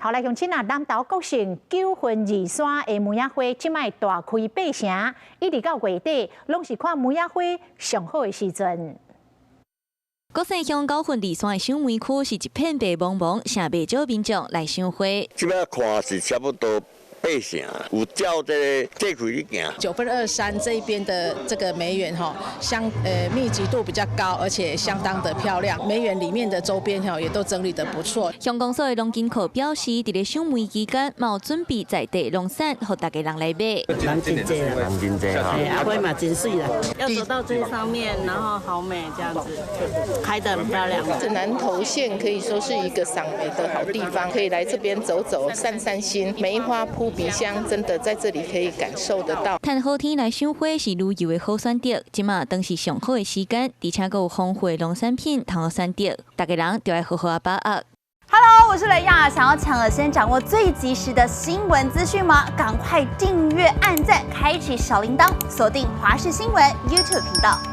好來，鄉親啊，南投國姓九份二山的梅仔花，這擺大開八成，一直到月底，攏是看梅仔花上好的時陣。國姓鄉九份二山的賞梅區是一片白茫茫，誠袂少民眾來賞花。這擺看是差不多八成，有照這个這開咧行。九份二山這邊的這個梅園吼，密集度比較高，而且相當的漂亮。梅園裡面的周邊吼也都整理得不錯。鄉公所的農經課表示，佇咧賞梅期間，嘛有準備在地農產，予大家人來買。人真濟啦，人真濟哈，啊花嘛真媠啦。要走到最上面，然後好美，這樣子開得很漂亮。這南投縣可以說是一個賞梅的好地方，可以來這邊走走、散散心。梅花撲鼻香，真的在這裡可以感受得到。趁好天來賞花是旅遊的好選擇，這馬當是上好的時間，而且閣有豐富的農產品通好選擇，大家人就愛好好仔把握。 Hello，我是雷亞，想要搶先掌握最及時的新聞資訊嗎？趕快訂閱、按讚、開啟小鈴鐺，鎖定華視新聞 YouTube 頻道。